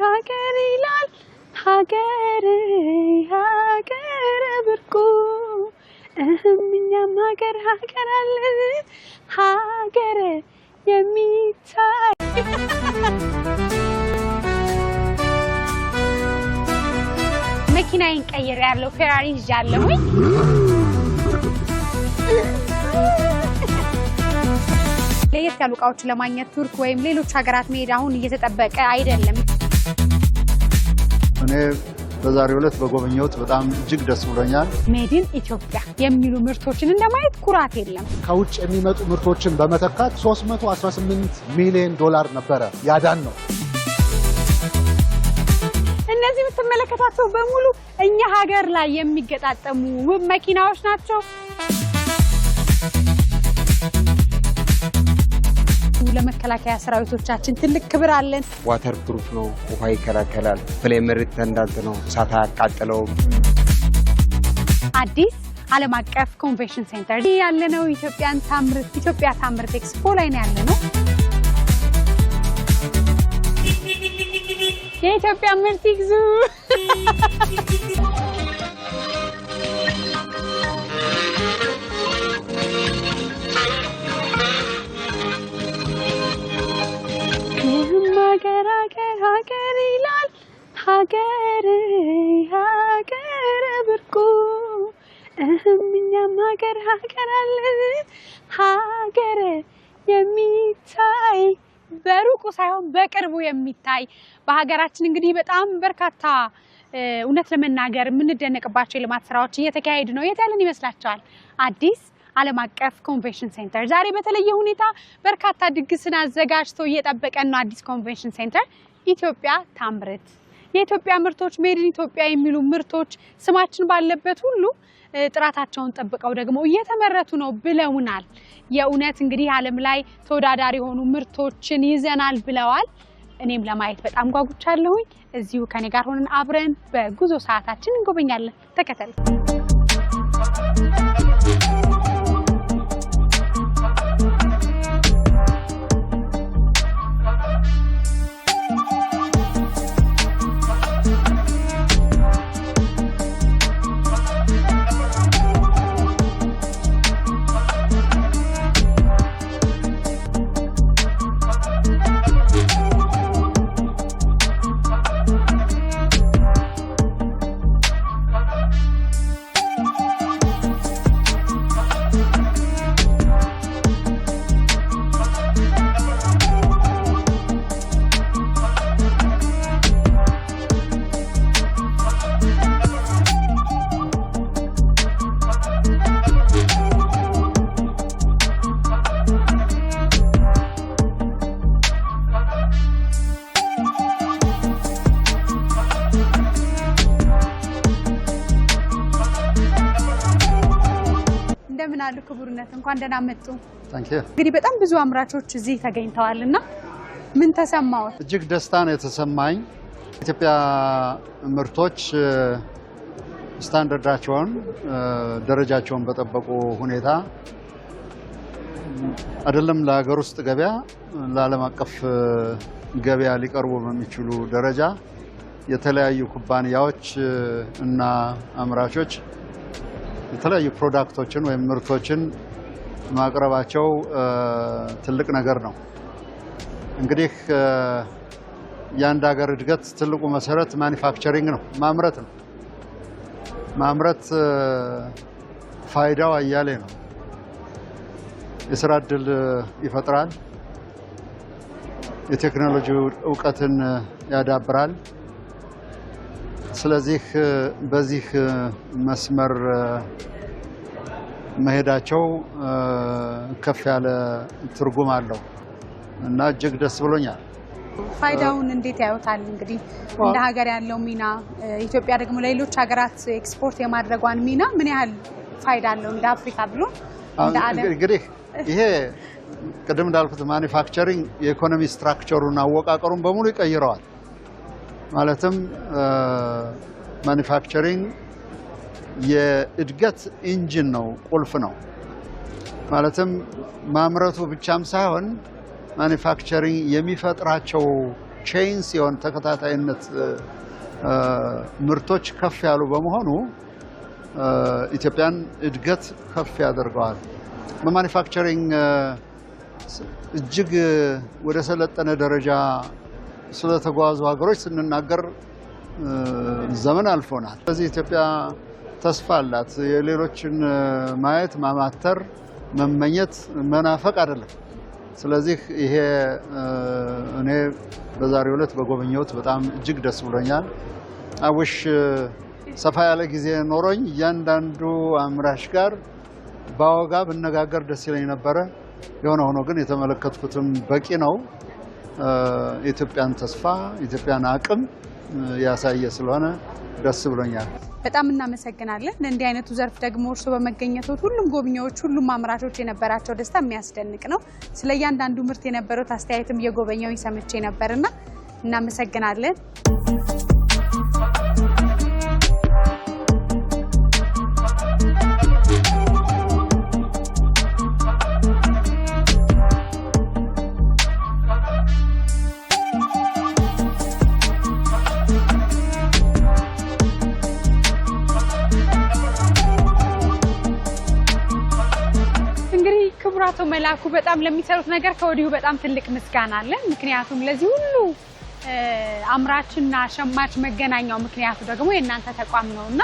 ሀገር ይላል ሀገር ሀገር ብርቁ እህም እኛም ሀገር ሀገር አለን ሀገር የሚታይ። መኪናዬን ቀይሬ ያለው ፌራሪ ይዣለሁኝ። ለየት ያሉ እቃዎችን ለማግኘት ቱርክ ወይም ሌሎች ሀገራት መሄድ አሁን እየተጠበቀ አይደለም። እኔ በዛሬው ዕለት በጎበኘሁት በጣም እጅግ ደስ ብሎኛል። Made in Ethiopia የሚሉ ምርቶችን እንደማየት ኩራት የለም። ከውጭ የሚመጡ ምርቶችን በመተካት 318 ሚሊዮን ዶላር ነበረ ያዳን ነው። እነዚህ የምትመለከቷቸው በሙሉ እኛ ሀገር ላይ የሚገጣጠሙ ውብ መኪናዎች ናቸው። ለመከላከያ ሰራዊቶቻችን ትልቅ ክብር አለን። Waterproof ነው፣ ውሃ ይከላከላል። Flame retardant ነው፣ እሳት አያቃጥለውም። አዲስ ዓለም አቀፍ convention center ያለነው ኢትዮጵያን ታምርት ኢትዮጵያ ታምርት ኤክስፖ ላይ ነው ያለነው። የኢትዮጵያ ምርት ይግዙ። ይህም ሀገር ሀገር ሀገር ይላል ሀገር ሀገር ብርቁ እህም እኛም ሀገር ሀገር አለን ሀገር የሚታይ በሩቁ ሳይሆን በቅርቡ የሚታይ። በሀገራችን እንግዲህ በጣም በርካታ እውነት ለመናገር የምንደነቅባቸው የልማት ስራዎች እየተካሄዱ ነው። የት ያለን ይመስላችኋል? አዲስ ዓለም አቀፍ convention center ዛሬ በተለየ ሁኔታ በርካታ ድግስን አዘጋጅቶ እየጠበቀን ነው። አዲስ convention center ኢትዮጵያ ታምርት፣ የኢትዮጵያ ምርቶች፣ Made in Ethiopia የሚሉ ምርቶች ስማችን ባለበት ሁሉ ጥራታቸውን ጠብቀው ደግሞ እየተመረቱ ነው ብለውናል። የእውነት እንግዲህ ዓለም ላይ ተወዳዳሪ የሆኑ ምርቶችን ይዘናል ብለዋል። እኔም ለማየት በጣም ጓጉቻለሁኝ። እዚሁ ከኔ ጋር ሆነን አብረን በጉዞ ሰዓታችን እንጎበኛለን። ተከተል። እንደምን አሉ ክቡርነት፣ እንኳን ደህና መጡ። Thank you. እንግዲህ በጣም ብዙ አምራቾች እዚህ ተገኝተዋል እና ምን ተሰማዎት? እጅግ ደስታ ነው የተሰማኝ። ኢትዮጵያ ምርቶች ስታንዳርዳቸውን ደረጃቸውን በጠበቁ ሁኔታ አይደለም ለሀገር ውስጥ ገበያ፣ ለዓለም አቀፍ ገበያ ሊቀርቡ በሚችሉ ደረጃ የተለያዩ ኩባንያዎች እና አምራቾች የተለያዩ product ኦችን ወይም ምርቶችን ማቅረባቸው ትልቅ ነገር ነው። እንግዲህ የአንድ ሀገር እድገት ትልቁ መሰረት manufacturing ነው፣ ማምረት ነው። ማምረት ፋይዳው አያሌ ነው። የስራ እድል ይፈጥራል፣ የቴክኖሎጂ እውቀትን ያዳብራል። ስለዚህ በዚህ መስመር መሄዳቸው ከፍ ያለ ትርጉም አለው እና እጅግ ደስ ብሎኛል። ፋይዳውን እንዴት ያዩታል? እንግዲህ እንደ ሀገር ያለው ሚና፣ ኢትዮጵያ ደግሞ ለሌሎች ሀገራት ኤክስፖርት የማድረጓን ሚና ምን ያህል ፋይዳ አለው? እንደ አፍሪካ ብሎ እንደ ዓለም። እንግዲህ ይሄ ቅድም እንዳልኩት manufacturing የኢኮኖሚ structure ኡን አወቃቀሩን በሙሉ ይቀይረዋል። ማለትም manufacturing የእድገት engine ነው፣ ቁልፍ ነው። ማለትም ማምረቱ ብቻም ሳይሆን manufacturing የሚፈጥራቸው Chain ሲሆን ተከታታይነት ምርቶች ከፍ ያሉ በመሆኑ ኢትዮጵያን እድገት ከፍ ያደርገዋል። በ manufacturing እጅግ ወደ ሰለጠነ ደረጃ ስለተጓዙ ሀገሮች ስንናገር ዘመን አልፎናል። ስለዚህ ኢትዮጵያ ተስፋ አላት። የሌሎችን ማየት፣ ማማተር፣ መመኘት፣ መናፈቅ አይደለም። ስለዚህ ይሄ እኔ በዛሬው ዕለት በጎበኘሁት በጣም እጅግ ደስ ብሎኛል። I wish ሰፋ ያለ ጊዜ ኖሮኝ እያንዳንዱ አምራች ጋር ባወጋ ብነጋገር ደስ ይለኝ ነበረ። የሆነ ሆኖ ግን የተመለከትኩትም በቂ ነው። የኢትዮጵያን ተስፋ፣ የኢትዮጵያን አቅም ያሳየ ስለሆነ ደስ ብሎኛል። በጣም እናመሰግናለን። እንዲህ አይነቱ ዘርፍ ደግሞ እርስዎ በመገኘቶት ሁሉም ጎብኚዎች፣ ሁሉም አምራቾች የነበራቸው ደስታ የሚያስደንቅ ነው። ስለ እያንዳንዱ ምርት የነበረው አስተያየትም እየጎበኘው ሰምቼ ነበርና እናመሰግናለን። እንግዲህ ክቡር አቶ መላኩ በጣም ለሚሰሩት ነገር ከወዲሁ በጣም ትልቅ ምስጋና አለን። ምክንያቱም ለዚህ ሁሉ አምራችና ሸማች መገናኛው ምክንያቱ ደግሞ የእናንተ ተቋም ነውና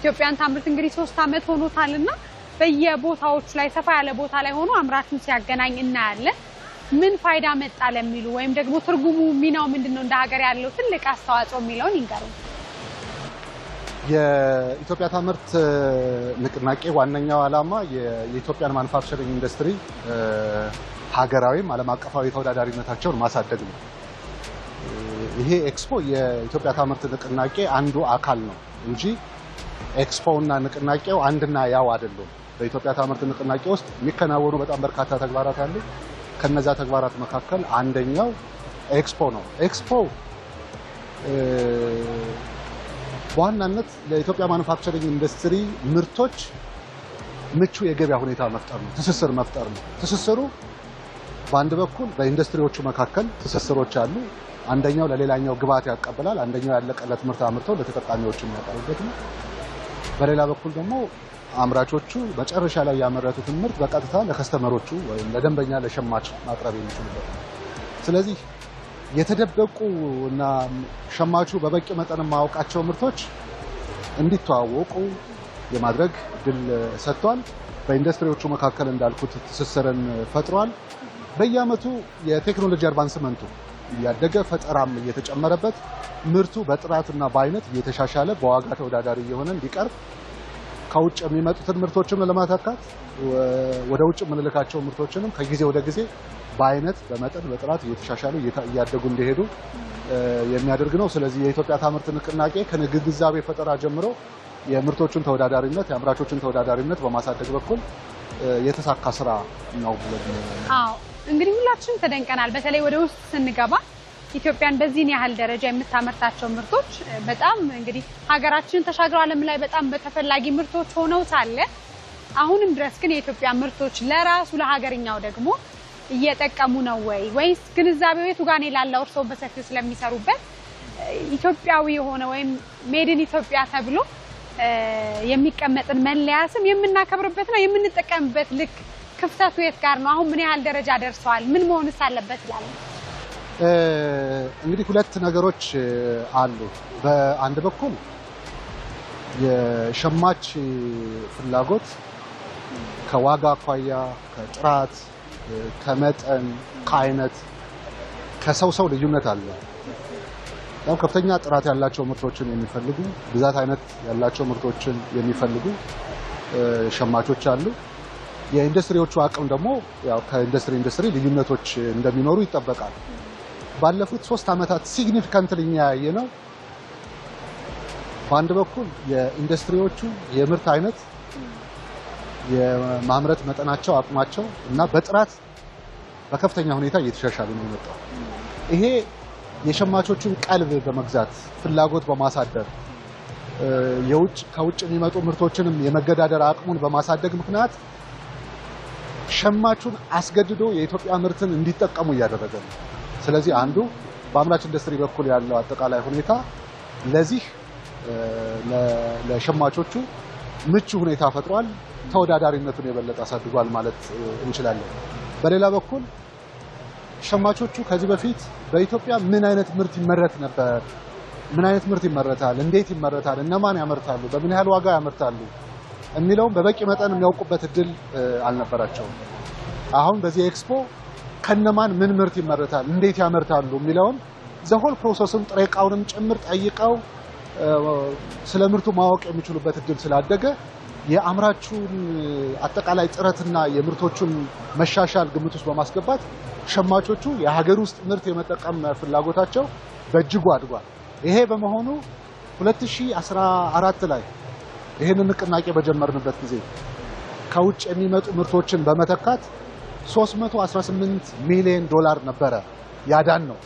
ኢትዮጵያን ታምርት እንግዲህ 3 ዓመት ሆኖታልና በየቦታዎቹ ላይ ሰፋ ያለ ቦታ ላይ ሆኖ አምራቹን ሲያገናኝ እናያለን። ምን ፋይዳ መጣ ለሚሉ ወይም ደግሞ ትርጉሙ ሚናው ምንድን ነው እንደ ሀገር ያለው ትልቅ አስተዋጽኦ የሚለውን ይንገሩን። የኢትዮጵያ ታምርት ንቅናቄ ዋነኛው ዓላማ የኢትዮጵያን manufacturing ኢንዱስትሪ ሀገራዊም ዓለም አቀፋዊ ተወዳዳሪነታቸውን ማሳደግ ነው። ይሄ ኤክስፖ የኢትዮጵያ ታምርት ንቅናቄ አንዱ አካል ነው እንጂ ኤክስፖ እና ንቅናቄው አንድና ያው አይደሉም። በኢትዮጵያ ታምርት ንቅናቄ ውስጥ የሚከናወኑ በጣም በርካታ ተግባራት አሉ። ከነዛ ተግባራት መካከል አንደኛው ኤክስፖ ነው። ኤክስፖ በዋናነት ለኢትዮጵያ manufacturing ኢንዱስትሪ ምርቶች ምቹ የገበያ ሁኔታ መፍጠር ነው፣ ትስስር መፍጠር ነው። ትስስሩ በአንድ በኩል በኢንዱስትሪዎቹ መካከል ትስስሮች አሉ። አንደኛው ለሌላኛው ግብዓት ያቀብላል፣ አንደኛው ያለቀለት ምርት አምርተው ለተጠቃሚዎቹ የሚያቀርቡበት ነው። በሌላ በኩል ደግሞ አምራቾቹ መጨረሻ ላይ ያመረቱትን ምርት በቀጥታ ለ customer ኦቹ ወይም ለደንበኛ ለሸማች ማቅረብ የሚችሉበት ነው። ስለዚህ የተደበቁ እና ሸማቹ በበቂ መጠን የማያውቃቸው ምርቶች እንዲተዋወቁ የማድረግ እድል ሰጥቷል። በኢንዱስትሪዎቹ መካከል እንዳልኩት ትስስርን ፈጥሯል። በየዓመቱ የቴክኖሎጂ advancement ኡ እያደገ፣ ፈጠራም እየተጨመረበት፣ ምርቱ በጥራትና በአይነት እየተሻሻለ በዋጋ ተወዳዳሪ እየሆነ እንዲቀርብ፣ ከውጭ የሚመጡትን ምርቶችም ለመተካት ወደ ውጭ የምንልካቸው ምርቶችንም ከጊዜ ወደ ጊዜ በአይነት፣ በመጠን፣ በጥራት እየተሻሻሉ እያደጉ እንዲሄዱ የሚያደርግ ነው። ስለዚህ የኢትዮጵያ ታምርት ንቅናቄ ከግንዛቤ ፈጠራ ጀምሮ የምርቶቹን ተወዳዳሪነት፣ የአምራቾችን ተወዳዳሪነት በማሳደግ በኩል የተሳካ ስራ ነው ብለን አዎ፣ እንግዲህ ሁላችንም ተደንቀናል። በተለይ ወደ ውስጥ ስንገባ ኢትዮጵያን በዚህን ያህል ደረጃ የምታመርታቸው ምርቶች በጣም እንግዲህ ሀገራችንን ተሻግረው ዓለም ላይ በጣም በተፈላጊ ምርቶች ሆነው ሳለ አሁንም ድረስ ግን የኢትዮጵያ ምርቶች ለራሱ ለሀገርኛው ደግሞ እየጠቀሙ ነው ወይ ወይስ ግንዛቤው የቱ ጋር ነው ላለው እርስዎ በሰፊው ስለሚሰሩበት ኢትዮጵያዊ የሆነ ወይም made in Ethiopia ተብሎ የሚቀመጥን መለያ ስም የምናከብርበትና የምንጠቀምበት ልክ ክፍተቱ የት ጋር ነው? አሁን ምን ያህል ደረጃ ደርሰዋል? ምን መሆንስ አለበት ይላሉ? እንግዲህ ሁለት ነገሮች አሉ። በአንድ በኩል የሸማች ፍላጎት ከዋጋ አኳያ፣ ከጥራት፣ ከመጠን፣ ከአይነት ከሰው ሰው ልዩነት አለ። በጣም ከፍተኛ ጥራት ያላቸው ምርቶችን የሚፈልጉ፣ ብዛት አይነት ያላቸው ምርቶችን የሚፈልጉ ሸማቾች አሉ። የኢንዱስትሪዎቹ አቅም ደግሞ ያው ከኢንዱስትሪ ኢንዱስትሪ ልዩነቶች እንደሚኖሩ ይጠበቃል። ባለፉት 3 ዓመታት significantly እኛ ያየነው በአንድ በኩል የኢንዱስትሪዎቹ የምርት አይነት፣ የማምረት መጠናቸው፣ አቅማቸው እና በጥራት በከፍተኛ ሁኔታ እየተሻሻሉ ነው የመጣው። ይሄ የሸማቾችን ቀልብ በመግዛት፣ ፍላጎት በማሳደር፣ ከውጭ የሚመጡ ምርቶችንም የመገዳደር አቅሙን በማሳደግ ምክንያት ሸማቹን አስገድዶ የኢትዮጵያ ምርትን እንዲጠቀሙ እያደረገ ነው። ስለዚህ አንዱ በአምራች ኢንዱስትሪ በኩል ያለው አጠቃላይ ሁኔታ ለዚህ ለሸማቾቹ ምቹ ሁኔታ ፈጥሯል። ተወዳዳሪነቱን የበለጠ አሳድጓል ማለት እንችላለን። በሌላ በኩል ሸማቾቹ ከዚህ በፊት በኢትዮጵያ ምን አይነት ምርት ይመረት ነበር፣ ምን አይነት ምርት ይመረታል፣ እንዴት ይመረታል፣ እነማን ያመርታሉ፣ በምን ያህል ዋጋ ያመርታሉ የሚለውን በበቂ መጠን የሚያውቁበት እድል አልነበራቸውም። አሁን በዚህ ኤክስፖ ከነማን ምን ምርት ይመረታል፣ እንዴት ያመርታሉ የሚለውን the whole process ኡን ጥሬ ዕቃውንም ጭምር ጠይቀው ስለ ምርቱ ማወቅ የሚችሉበት እድል ስላደገ የአምራቹን አጠቃላይ ጥረትና የምርቶቹን መሻሻል ግምት ውስጥ በማስገባት ሸማቾቹ የሀገር ውስጥ ምርት የመጠቀም ፍላጎታቸው በእጅጉ አድጓል። ይሄ በመሆኑ 2014 ላይ ይህንን ንቅናቄ በጀመርንበት ጊዜ ከውጭ የሚመጡ ምርቶችን በመተካት 318 ሚሊዮን ዶላር ነበረ ያዳን ነው።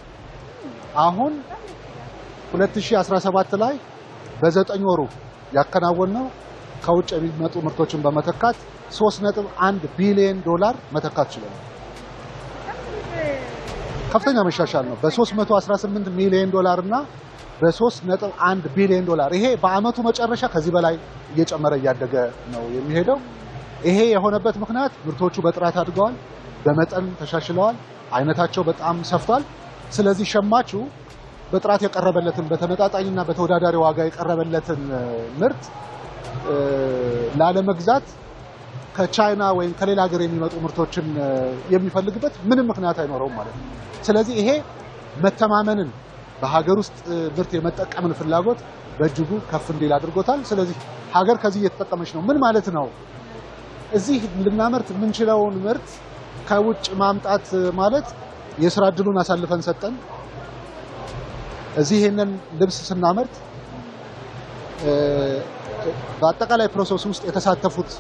አሁን 2017 ላይ በ9 ወሩ ያከናወነው ከውጭ የሚመጡ ምርቶችን በመተካት 3.1 ቢሊዮን ዶላር መተካት ችለናል። ከፍተኛ መሻሻል ነው። በ318 ሚሊዮን ዶላር እና በ3.1 ቢሊዮን ዶላር ይሄ በአመቱ መጨረሻ ከዚህ በላይ እየጨመረ እያደገ ነው የሚሄደው። ይሄ የሆነበት ምክንያት ምርቶቹ በጥራት አድገዋል፣ በመጠን ተሻሽለዋል፣ አይነታቸው በጣም ሰፍቷል። ስለዚህ ሸማቹ በጥራት የቀረበለትን በተመጣጣኝና በተወዳዳሪ ዋጋ የቀረበለትን ምርት ላለመግዛት ከቻይና ወይም ከሌላ ሀገር የሚመጡ ምርቶችን የሚፈልግበት ምንም ምክንያት አይኖረውም ማለት ነው። ስለዚህ ይሄ መተማመንን በሀገር ውስጥ ምርት የመጠቀምን ፍላጎት በእጅጉ ከፍ እንዲል አድርጎታል። ስለዚህ ሀገር ከዚህ እየተጠቀመች ነው። ምን ማለት ነው? እዚህ ልናመርት የምንችለውን ምርት ከውጭ ማምጣት ማለት የስራ እድሉን አሳልፈን ሰጠን። እዚህ ይሄንን ልብስ ስናመርት በአጠቃላይ process ውስጥ የተሳተፉት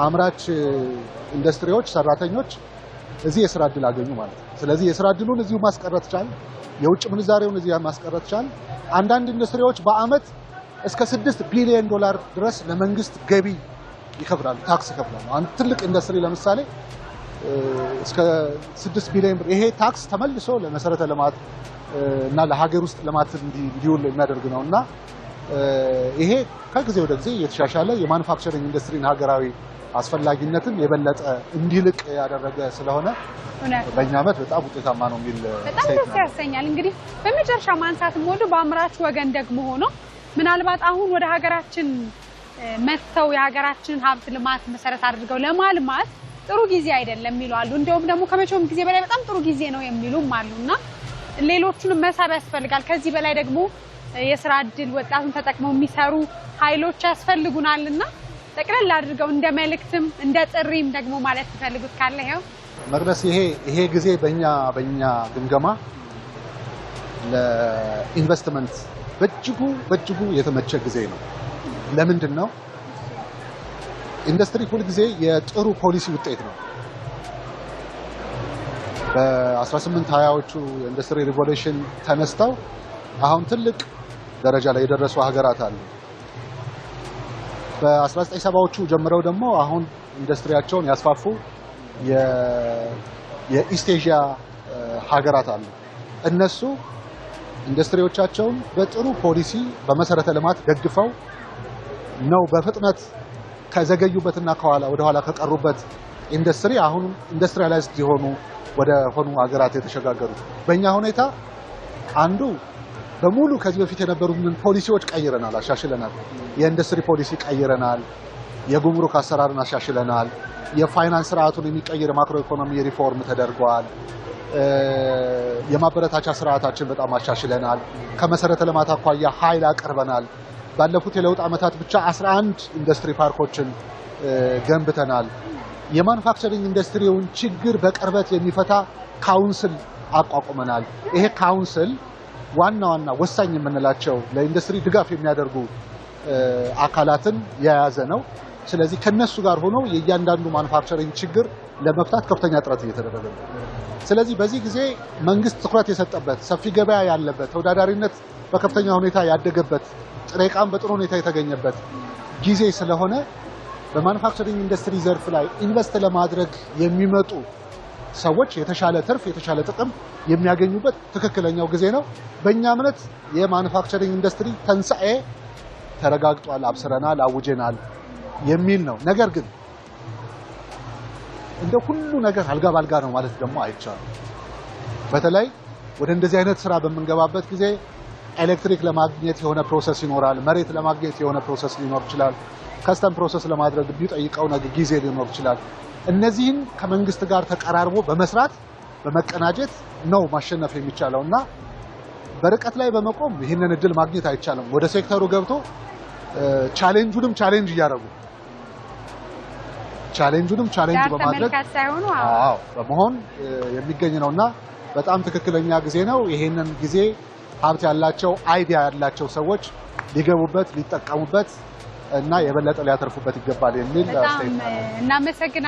አምራች ኢንዱስትሪዎች ሰራተኞች እዚህ የስራ እድል አገኙ ማለት ነው። ስለዚህ የስራ እድሉን እዚሁ ማስቀረት ቻል፣ የውጭ ምንዛሬውን እዚሁ ማስቀረት ቻል። አንዳንድ ኢንዱስትሪዎች በአመት እስከ 6 ቢሊዮን ዶላር ድረስ ለመንግስት ገቢ ይከፍላሉ፣ ታክስ ይከፍላሉ። አንድ ትልቅ ኢንዱስትሪ ለምሳሌ እስከ 6 ቢሊዮን ብር፣ ይሄ ታክስ ተመልሶ ለመሰረተ ልማት እና ለሀገር ውስጥ ልማት እንዲውል የሚያደርግ ነውና ይሄ ከጊዜ ወደ ጊዜ እየተሻሻለ የማኑፋክቸሪንግ ኢንዱስትሪን ሀገራዊ አስፈላጊነትን የበለጠ እንዲልቅ ያደረገ ስለሆነ በእኛ አመት በጣም ውጤታማ ነው የሚል በጣም ደስ ያሰኛል። እንግዲህ በመጨረሻ ማንሳት የምወደው በአምራች ወገን ደግሞ ሆኖ ምናልባት አሁን ወደ ሀገራችን መጥተው የሀገራችንን ሀብት ልማት መሰረት አድርገው ለማልማት ጥሩ ጊዜ አይደለም የሚሉ አሉ። እንደውም ደግሞ ከመቼውም ጊዜ በላይ በጣም ጥሩ ጊዜ ነው የሚሉም አሉና ሌሎቹንም መሳብ ያስፈልጋል። ከዚህ በላይ ደግሞ የስራ እድል ወጣቱን ተጠቅመው የሚሰሩ ኃይሎች ያስፈልጉናልና ጠቅለል አድርገው እንደ መልእክትም እንደ ጥሪም ደግሞ ማለት ትፈልጉት ካለ ይኸው መቅደስ፣ ይሄ ጊዜ በእኛ ግምገማ ለኢንቨስትመንት በእጅጉ የተመቸ ጊዜ ነው። ለምንድን ነው? ኢንዱስትሪ ሁል ጊዜ የጥሩ ፖሊሲ ውጤት ነው። በ1820ዎቹ የኢንዱስትሪ revolution ተነስተው አሁን ትልቅ ደረጃ ላይ የደረሱ ሀገራት አሉ። በ1970ዎቹ ጀምረው ደግሞ አሁን ኢንዱስትሪያቸውን ያስፋፉ የ East Asia ሀገራት አሉ። እነሱ ኢንዱስትሪዎቻቸውን በጥሩ ፖሊሲ በመሰረተ ልማት ደግፈው ነው በፍጥነት ከዘገዩበትና ከኋላ ወደ ኋላ ከቀሩበት ኢንዱስትሪ አሁን industrialized የሆኑ ወደ ሆኑ ሀገራት የተሸጋገሩት። በእኛ ሁኔታ አንዱ በሙሉ ከዚህ በፊት የነበሩትን ፖሊሲዎች ቀይረናል፣ አሻሽለናል። የኢንዱስትሪ ፖሊሲ ቀይረናል። የጉምሩክ አሰራርን አሻሽለናል። የፋይናንስ ስርዓቱን የሚቀይር ማክሮ ኢኮኖሚ ሪፎርም ተደርጓል። የማበረታቻ ስርዓታችን በጣም አሻሽለናል። ከመሰረተ ልማት አኳያ ኃይል አቅርበናል። ባለፉት የለውጥ ዓመታት ብቻ 11 ኢንዱስትሪ ፓርኮችን ገንብተናል። የማኑፋክቸሪንግ ኢንዱስትሪውን ችግር በቅርበት የሚፈታ council አቋቁመናል። ይሄ council ዋና ዋና ወሳኝ የምንላቸው ለኢንዱስትሪ ድጋፍ የሚያደርጉ አካላትን የያዘ ነው። ስለዚህ ከነሱ ጋር ሆኖ የእያንዳንዱ ማኑፋክቸሪንግ ችግር ለመፍታት ከፍተኛ ጥረት እየተደረገ ነው። ስለዚህ በዚህ ጊዜ መንግስት ትኩረት የሰጠበት ሰፊ ገበያ ያለበት ተወዳዳሪነት በከፍተኛ ሁኔታ ያደገበት ጥሬ ዕቃም በጥሩ ሁኔታ የተገኘበት ጊዜ ስለሆነ በማኑፋክቸሪንግ ኢንዱስትሪ ዘርፍ ላይ ኢንቨስት ለማድረግ የሚመጡ ሰዎች የተሻለ ትርፍ የተሻለ ጥቅም የሚያገኙበት ትክክለኛው ጊዜ ነው። በእኛ እምነት የ manufacturing ኢንዱስትሪ ትንሳኤ ተረጋግጧል፣ አብስረናል፣ አውጀናል የሚል ነው። ነገር ግን እንደ ሁሉ ነገር አልጋ ባልጋ ነው ማለት ደግሞ አይቻልም። በተለይ ወደ እንደዚህ አይነት ስራ በምንገባበት ጊዜ ኤሌክትሪክ ለማግኘት የሆነ process ይኖራል። መሬት ለማግኘት የሆነ process ሊኖር ይችላል። Custom process ለማድረግ ቢጠይቀው ነገር ጊዜ ሊኖር ይችላል። እነዚህን ከመንግስት ጋር ተቀራርቦ በመስራት፣ በመቀናጀት ነው ማሸነፍ የሚቻለው እና በርቀት ላይ በመቆም ይህንን እድል ማግኘት አይቻልም። ወደ ሴክተሩ ገብቶ challenge ኡንም challenge እያደረጉ፣ challenge ኡንም challenge ዳር በማድረግ ተመልካች ሳይሆኑ አዎ በመሆን የሚገኝ ነውና በጣም ትክክለኛ ጊዜ ነው። ይሄንን ጊዜ ሀብት ያላቸው፣ idea ያላቸው ሰዎች ሊገቡበት፣ ሊጠቀሙበት እና የበለጠ ሊያተርፉበት ይገባል የሚል በጣም አስተያየት ነው ያለኝ። እናመሰግናለን።